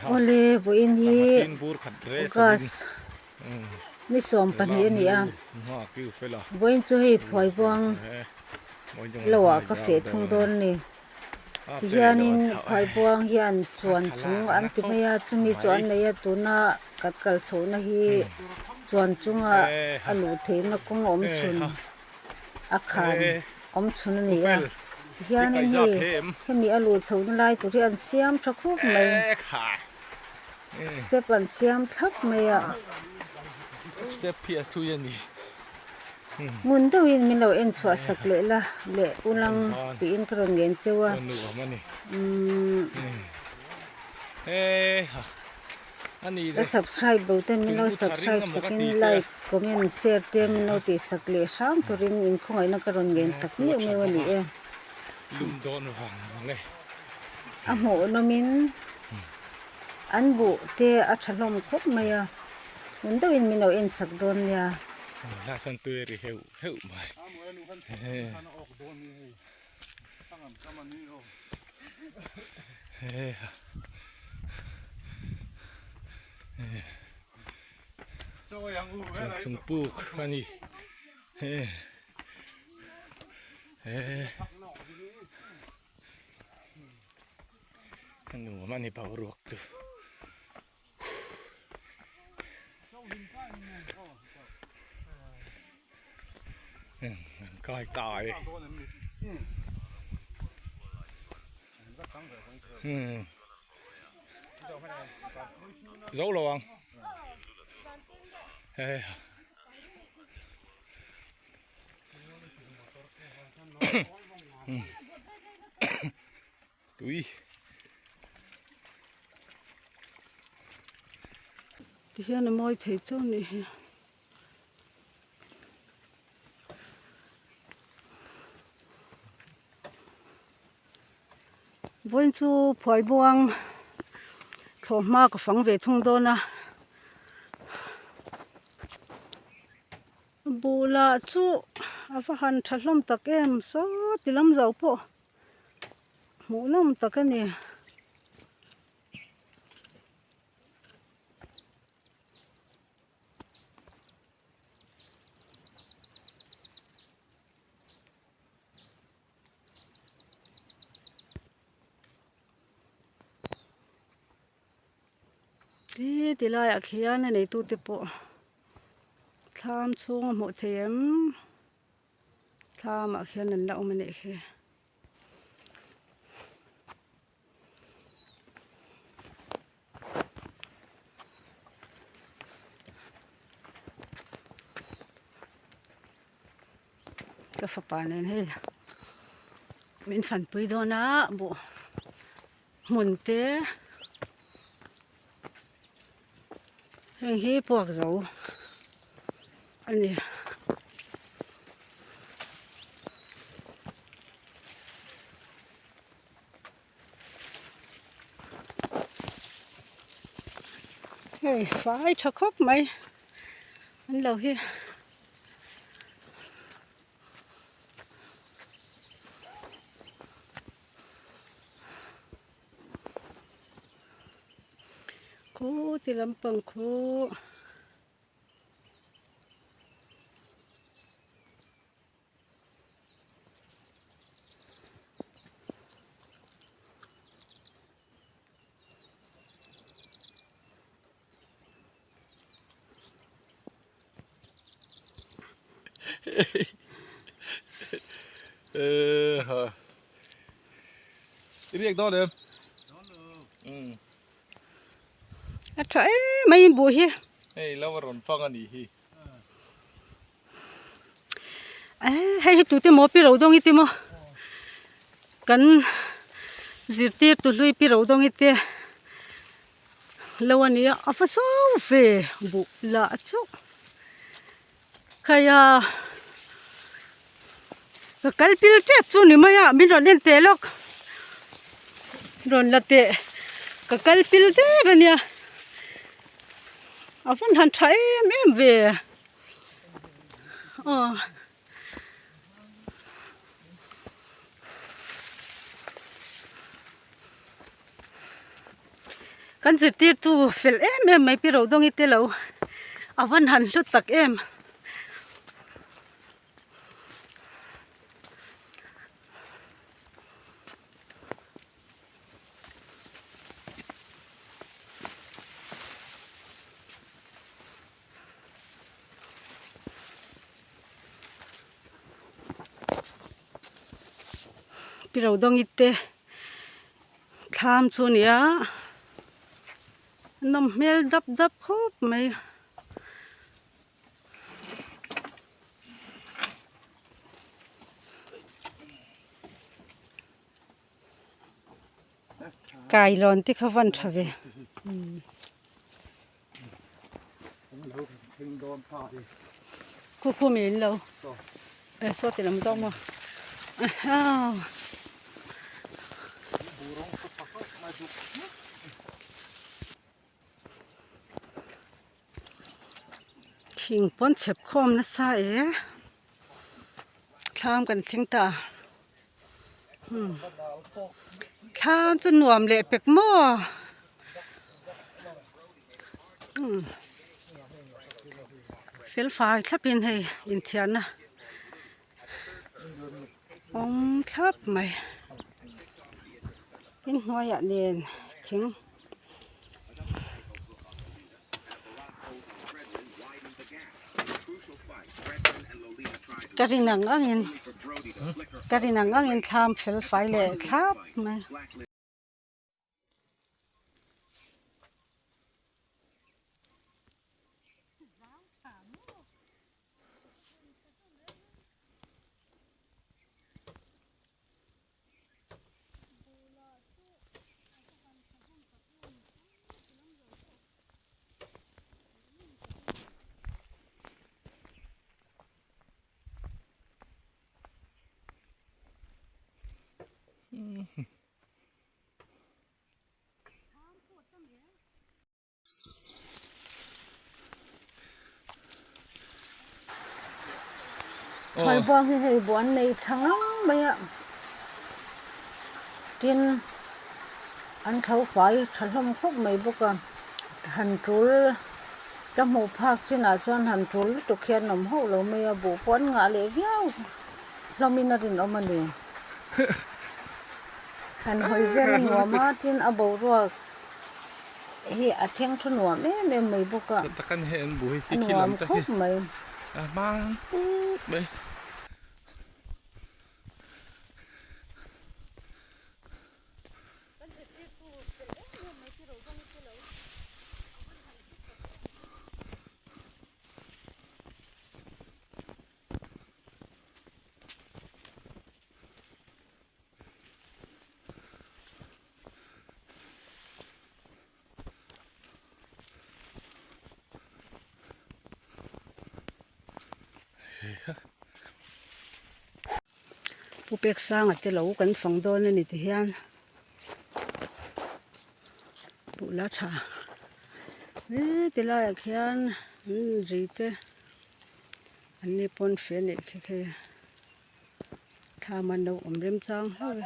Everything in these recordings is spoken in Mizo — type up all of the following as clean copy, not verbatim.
Awle vawiin hi August ni 12 a ni a, vawiin chu hei phuaibuang lo ah ka feh thung dawn a ni. Tihianin phuaibuang hian chuan chung an ti mai a, chumi chu an nei a, tuna kan kal chhohna hi chuan chunga a luh theihna kawng awm chhun. a khan awm chhun a ni a tihianin hei hemi a luh chhohna lai tur hi an siam tha khawp mai step an siam thlap mai a ngun deuhin min lo en chhuah sak leh la leh ulang tiin ka rawn ngen cheu a umm. Ka subscribe bo ten min lo subscribe sakin like comment share te min lo tih sak leh hram turin in khawngaihna ka rawn ngen tak meuh meuh a ni e. A hmuh nawmin an buh te a tha hlawm khawp mai a, ngun deuhin min lo en sak dawn nia. Chung puk a ni a nuam a ni boruak chu. An kai ta e. Zo lo ang. Tui. Tihian a mawi thei chu a nih hi. Vawiin chu phuai buang thlawh hma ka fang ve thung dawn a. Buh lah chu a va han tha hlawm tak em saw ti lam zo pawh. Hmuh nawm tak a ni. Ti ti laiah khian a neitute pawh thlam chhung a hmuh theih em? Thlamah khian an la awm a nih khi. Ka fapa nen hei min fanpui dawn a buh hmun te heng hi puak zo a ni. Hei fai tha khawp mai an lo hi. Khu ti lampang khu. I riak dawn em? A tha em mai buh hi. Hei lo a rawn fang a nih hi. Hei hi tute maw pi ro dawng i ti maw kan zirtir tu hlui pi ro dawng i te lo a nia a fa chau ve buh lah chu khaia ka kal pil tep chu ni mai a min rawn en teh lawk rawn la teh ka kal pil der a nia. A van han tha em em ve aw. Kan zirtirtu fel em em mai pi Rodawngi te lo a van han hlut tak em. Pi Rodawngi te thlam chu a ni a nawm hmel dap dap khawp mai. Kailawn te kha van tha ve. Khu khu min lo e saw ti lam zawk maw thing pawn chhep khawm nasa e thlam kan thleng ta thlam chu nuam leh pek maw. Fel fai thlap in hei inthiarna awm thlap mai inhnuaiah nen thing ka rin ang angin ka rin ang angin thlam fel fai leh thlap mai. Phaibawng hi hei buh an nei tha ngang mai a tin an tho fai tha hlawm khawp mai bawk a han tul ka hmuh phak chinah chuan han tul lutuk hian an awm hauh lo mai a buh pawh an ngah leh viau. Hlawmin a rinawm a ni. Han hawi vel a nuam a, tin a boruak hi a theng thu nuam em em mai bawk a, a nuam khawp mai. Pu pek sanga te lo kan fang dawn a ni ti hian buh la tha he ti laiah khian ri te. An ni pawn fe a nih khi khi thlam an lo awm rem chang hlauh e.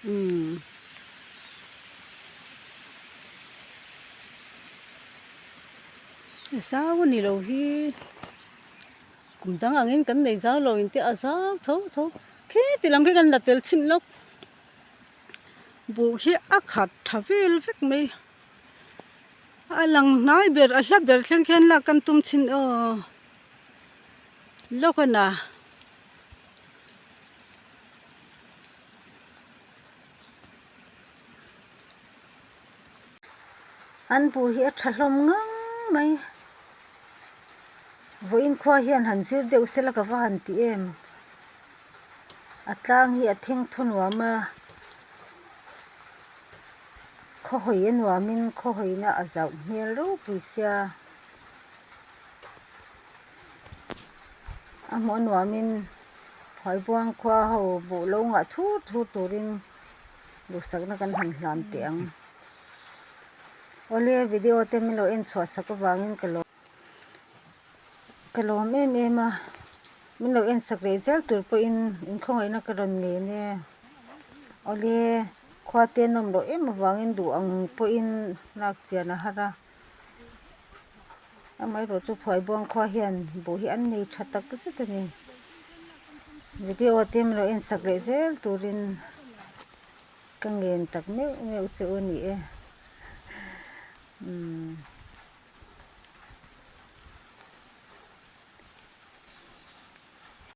Umm. Zau a ni lo hi kum dang angin kan nei zau lo in tih a zau tho tho khiti lam khi kan la tel chhin lawk buh hi a khat tha vel vek mai a lang hnai ber a hla ber thleng khian lak kan tum chhin aw lawk a na. An buh hi a tha hlawm ngang mai vawiin khua hian han zir deuh sela ka va han ti em a tlang hi a thing thu nuam a khaw hawi a nuamin khaw hawina a zauh hmel ropui sia a hmuh a nuamin Phuaibuang khua ho buh lo ngah thur thur turin duhsakna kan han hlan teh ang. Awle video te min lo en chhuah sak avangin ka lawm ka lawm em em a, min lo en sak leh zel tur pawhin inkhawngaihna ka rawn ngen e. Awle khua te an awm loh em avangin duh ang pawhin lak chian a har a, amaherawh chu phuaibuang khua hian buh hi an nei tha tak zet a ni. Video te min lo en sak leh zel turin. Ka ngen tak meuh meuh che u a ni e. Umm.